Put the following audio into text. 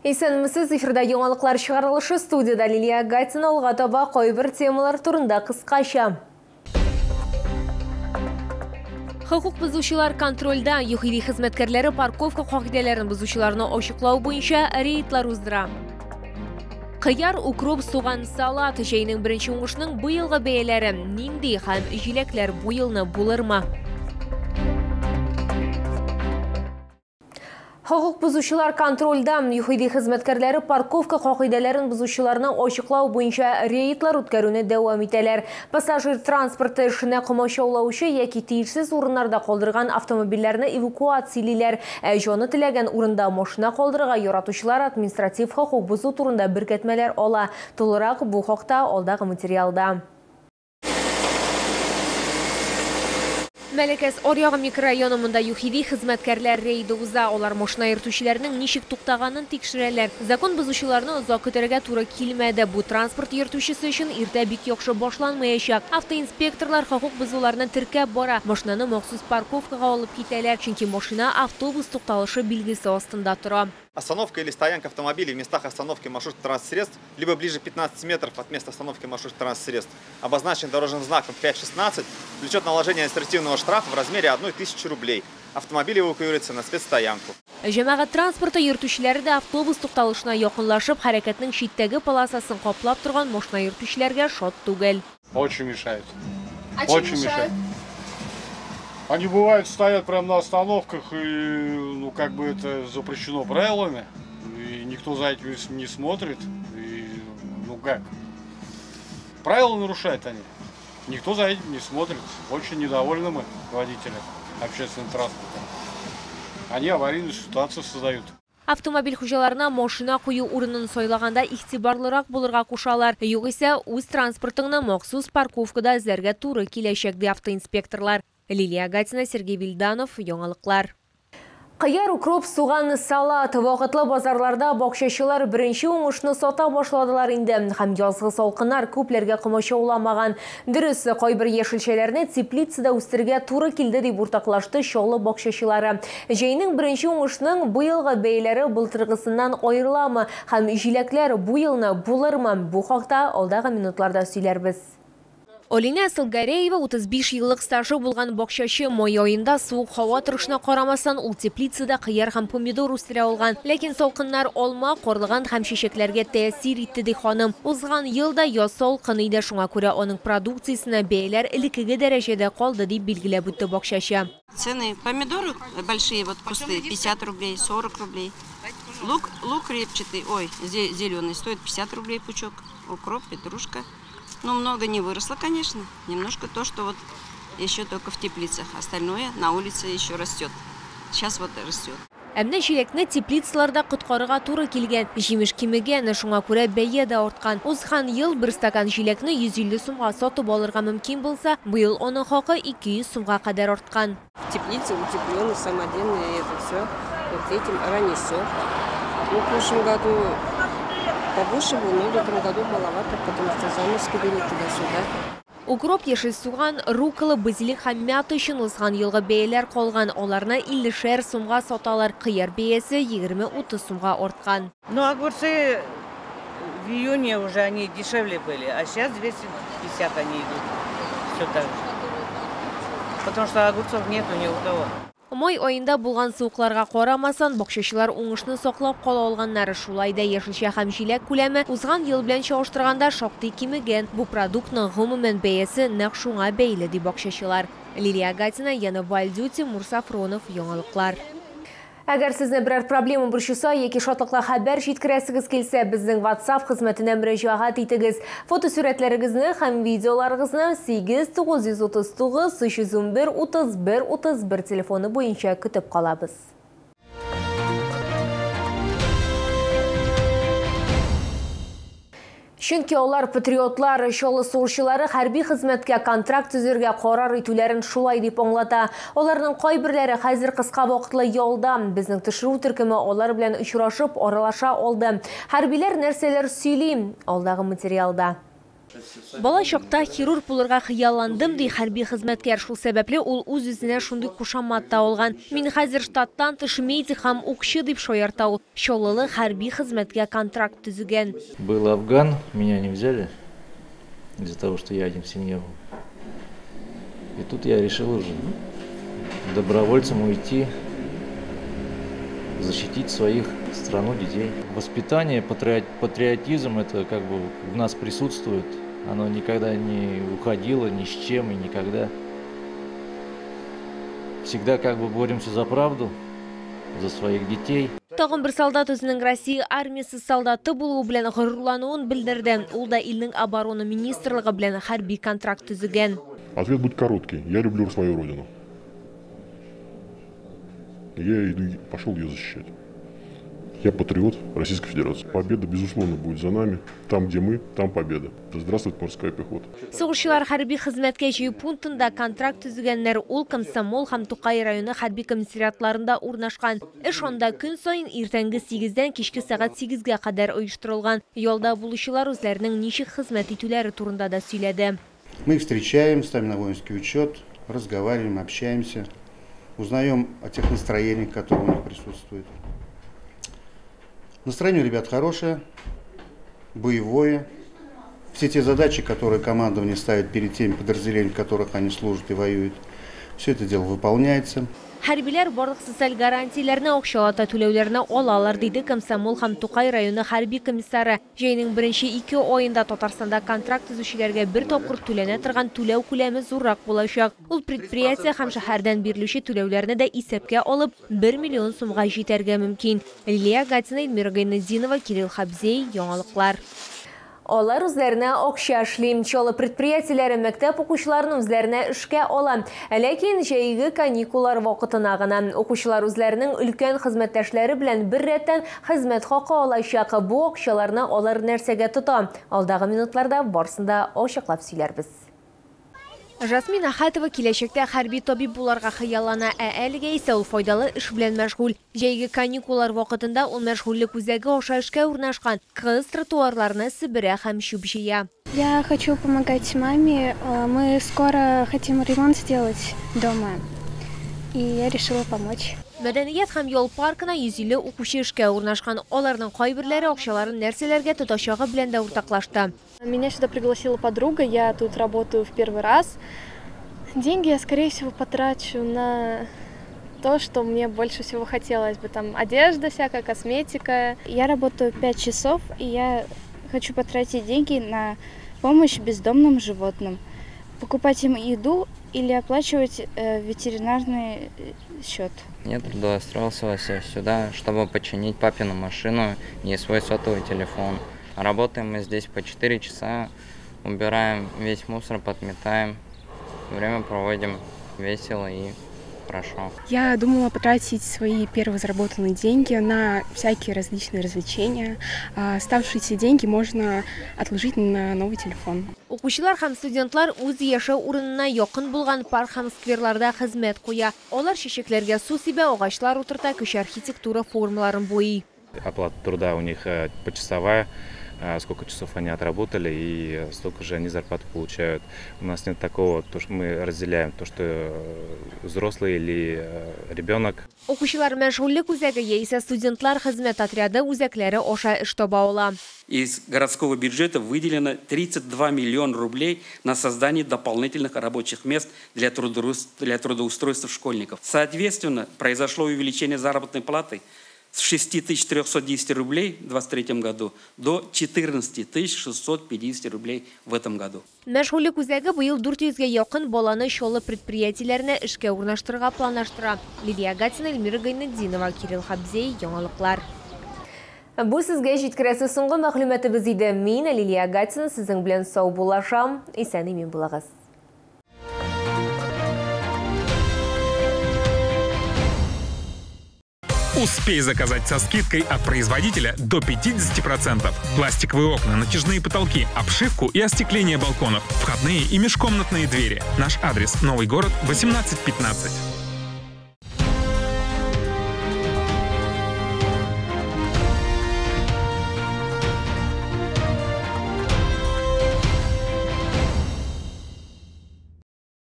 Исәнмесез, эфирда яңалыклар чыгарылышы, студияда Лилия Гатина. Алга таба кайбер темалар турында кыскача. Хокук бозучылар контрольдә. ЮХИДИ хезмәткәрләре парковка кагыйдәләрен бозучыларны ачыклау буенча рейдлар уздыра. Кыяр, укроп, суган, салат. Җәйнең беренче уңышның быелгы бәяләре нинди һәм җиләкләр бу елны булырмы? Хокук бозучылар контрольдә. ЮХИДИ хезмәткәрләре парковка кагыйдәләрен бозучыларны ачыклау буенча рейдлар үткәрүне дәвам итәләр. Пассажир транспорты эшенә комачаулаучы яки тиешсез урыннарда калдырган автомобильләрне эвакуациялиләр. Ә җаны теләгән урында машина калдырырга яратучылар административ хокук бозу турында беркетмәләр ала. Тулырак бу хакта алдагы материалда. Мәләкәс Оръягы микрорайоны монда ЮХИДИ хезмәткәрләр рейды уза. Алар машина йөртүчеләрнең ничек туктаганын тикшерәләр. Закон бозучыларны озак көтәргә туры килмәде. Бу транспорт йөртүчесе өчен иртә бик яхшы башланмаячак. Автоинспекторлар хокук бозуларны теркәп бара. Машинаны махсус парковкага алып китәләр, чөнки машина автобус тукталышы билгесе астында тора. Остановка или стоянка автомобилей в местах остановки маршрутных транспортных средств, либо ближе 15 метров от места остановки маршрутных транспортных средств, обозначен дорожным знаком 5.16, влечет наложение административного штрафа в размере 1000 рублей. Автомобиль эвакуируется на спецстоянку. Җәмәгать транспорты йөртүчеләре дә автобус тукталышына якынлашып, хәрәкәтнең читтәге полосасын каплап торган машина йөртүчеләргә шат түгел. Очень мешает. А чем очень мешает? Они бывают стоят прямо на остановках, и ну как бы это запрещено правилами, и никто за этим не смотрит, и ну как? Правила нарушают они, никто за этим не смотрит. Очень недовольны мы, водители общественного транспорта. Они аварийную ситуацию создают. Автомобиль хуҗаларына машина кую урынын сайлаганда игътибарлырак булырга кушалар. Югыйсә үз транспортыңны махсус парковкада эзләргә туры киләчәк, ди автоинспекторлар. Лилия Гатина, Сергей Вильданов, Яңалыклар. Кыяр, укроп, суган, салат. Вакытлы базарларда бакчачылар беренче уңышны сата башладылар инде. Һәм язгы салкыннар күпләргә комачауламаган. Дөрес, кайбер яшелчәләрне теплицада үстерергә туры килде, дип уртаклашты Чаллы бакчачылары. Җәйнең беренче уңышның быелгы бәяләре былтыргысыннан аерыламы һәм җиләкләр бу елны булырмы? Бу хакта алдагы минутларда сөйләрбез. Олина Сылгареева 35 еллык стажы булган бакчачы. Май аенда суык һава торышына карамастан, ул теплицада кыяр һәм помидор үстерә алган. Ләкин салкыннар алма, карлыган һәм чәчәкләргә тәэсир итте, ди ханым. Узган елда яз салкын иде, шуңа күрә аның продукциясенә бәяләр элеккеге дәрәҗәдә калды, дип билгеләп үтте бакчачы. Цены помидоры большие, вот кусты 50 рублей, 40 рублей. Лук репчатый, ой, зеленый, стоит 50 рублей пучок, укроп, петрушка. Ну, много не выросло, конечно. Немножко то, что вот еще только в теплицах. Остальное на улице еще растет. Сейчас вот растет. Ә менә җиләкне теплицаларда коткарырга туры килгән. Җимеш кимегән, шуңа күрә бәя дә арткан. Узган ел бер стакан җиләкне 150 сумга сатып алырга мөмкин булса, быел аның хакы 200 сумга кадәр арткан. В теплице утепленный, самодельный, это все. Вот этим ранний сорт. Ну, в прошлом году побольше было, но в этом году маловато, потому что заморозки были туда-сюда. Укроп, яшел суган, руккола, базилик һәм мята өчен узган елгы бәяләр калган. Аларны 50 сумга саталар. Кыяр бәясе 20-30 сумга арткан. Ну, огурцы в июне уже они дешевле были, а сейчас 250 они идут. Все так же. Потому что огурцов нету ни у кого. Май аенда булган суыкларга карамастан, бакчачылар уңышны саклап кала алганнар. Шулай да яшелчә һәм җиләк күләме узган ел белән чагыштырганда шактый кимегән. Бу продуктның гомумән бәясе нәкъ шуңа бәйле, ди бакчачылар. Лилия Гатина, Яна Вальдюти, Мурса Фронов, Яңалыклар. Әгәр сезне берәр проблема борчыса яки шатлыклы хәбәр җиткерәсегез килсә, безнең WhatsApp хезмәтенә мөрәҗәгать итегез. Фотосурәтләрегезне һәм видеоларыгызны 8 939 311 31 31 телефоны буенча көтеп калабыз. Чөнки алар патриотлар, Чаллы сугышчылары хәрби хезмәткә контракт төзергә карар итүләрен шулай дип аңлата. Аларның кайберләре хәзер кыска вакытлы ялда. Безнең төшерү төркеме алар белән очрашып, аралаша алды. Хәрбиләр нәрсәләр сөйли? Алдагы материалда. Бала чакта хирург булырга хыялландым, ди хәрби хезмәткәр. Шул сәбәпле ул үз-үзенә шундый кушамат та алган. Мин хәзер штаттан тыш медик һәм укчы дип шаярта ул. Чаллылы хәрби хезмәткә контракт төзегән. Был Афган, меня не взяли из-за того, что я один в семье был. И тут я решил уже добровольцем уйти, защитить своих страну, детей. Воспитание, патриотизм, это как бы в нас присутствует. Оно никогда не уходило ни с чем и никогда. Всегда как бы боремся за правду, за своих детей. Тагын бер солдат үзенең Россия армиясе солдаты булуы белән горурлануын белдерде. Ул да илнең оборона министрлыгы белән хәрби контракт төзегән. Ответ будет короткий. Я люблю свою родину. Я иду, пошел ее защищать. Я патриот Российской Федерации. Победа, безусловно, будет за нами. Там, где мы, там победа. Да здравствует морская пехота. Сугышчылар хәрби хезмәткә җыю пунктында контракт төзегәннәр. Ул Комсомол һәм Тукай районы хәрби комиссариатларында урнашкан. Эш анда көн саен иртәнге 8-дән кичке сәгать 8-гә кадәр оештырылган. Ялда булучылар үзләренең ничек хезмәт итүләре турында да сөйләде. Мы их встречаем, ставим на воинский учет, разговариваем, общаемся, узнаем о тех настроениях, которые у них присутствуют. Настроение у ребят хорошее, боевое. Все те задачи, которые командование ставит перед теми подразделениями, в которых они служат и воюют, все это дело выполняется. Хәрбиләр барлык социаль гарантияләрне, акчалата түләүләрне алалар, диде Комсомол һәм Тукай районы хәрби комиссары. Җәйнең беренче 2 аенда Татарстанда контракт төзүчеләргә бер тапкыр түләнә торган түләү күләме зуррак булачак. Ул предприятие һәм шәһәрдән бирелүче түләүләрне дә исәпкә алып 1 миллион сумга җитәргә мөмкин. Лилия Гатина, Эльмира Гайнетдинова, Кирилл Хабзей, Яңалыклар. Алар үзләренә акча эшли. Чаллы предприятиеләре мәктәп укучыларын үзләренә эшкә ала. Ләкин җәйге каникуллар вакытына гына. Укучылар үзләренең өлкән хезмәттәшләре белән бер рәттән хезмәт хакы алачак. Бу акчаларны алар нәрсәгә тота? Алдагы минутларда барысын да ачыклап сөйләрбез. Жасмин Ахатова киләчәктә хәрби табиб буларга хыяллана, ә әлегә исә ул файдалы эш белән мәшгуль. Җәйге каникуллар вакытында ул мәшгульлек үзәге аша эшкә урнашкан. Кыз тротуарларны себерә һәм чүп җыя. Я хочу помогать маме. Мы скоро хотим ремонт сделать дома. И я решила помочь. Мәдәният һәм ял паркына 150 укучы эшкә урнашкан. Аларның кайберләре акчаларын нәрсәләргә тотачагы белән дә уртаклашты. Меня сюда пригласила подруга, я тут работаю в первый раз. Деньги я, скорее всего, потрачу на то, что мне больше всего хотелось бы. Там одежда всякая, косметика. Я работаю 5 часов, и я хочу потратить деньги на помощь бездомным животным. Покупать им еду или оплачивать ветеринарный счет. Я трудоустроился сюда, чтобы починить папину машину и свой сотовый телефон. Работаем мы здесь по 4 часа, убираем весь мусор, подметаем. Время проводим весело и хорошо. Я думала потратить свои первые заработанные деньги на всякие различные развлечения. Оставшиеся деньги можно отложить на новый телефон. Укучылар һәм студентлар үз яшәү урынына якын булган парк һәм скверларда хезмәт куя. Алар чәчәкләргә су сибә, агачлар утырта, кече архитектура формаларын буйый. Оплата труда у них почасовая, сколько часов они отработали, и столько же они зарплату получают. У нас нет такого, то, что мы разделяем, то, что взрослый или ребенок. Укучылар мәшгульлек үзәге яисә студентлар хезмәт отряды үзәкләре аша эш таба ала. Из городского бюджета выделено 32 миллиона рублей на создание дополнительных рабочих мест для трудоустройства школьников. Соответственно, произошло увеличение заработной платы с 6310 рублей в 2023 году до 14650 рублей в этом году. Мәшгульлек үзәге быел 400-гә якын баланы Чаллы предприятиеләренә эшкә урнаштырырга планлаштыра. Лилия Гатина, Эльмира Гайнетдинова, Кирилл Хабзей, Яңалыклар. Бу сезгә җиткерәсе соңгы мәгълүматыбыз иде. Мин Лилия Гатина сезнең белән саубуллашам. Исән-имин булыгыз. Успей заказать со скидкой от производителя до 50%. Пластиковые окна, натяжные потолки, обшивку и остекление балконов, входные и межкомнатные двери. Наш адрес – Новый город, 1815.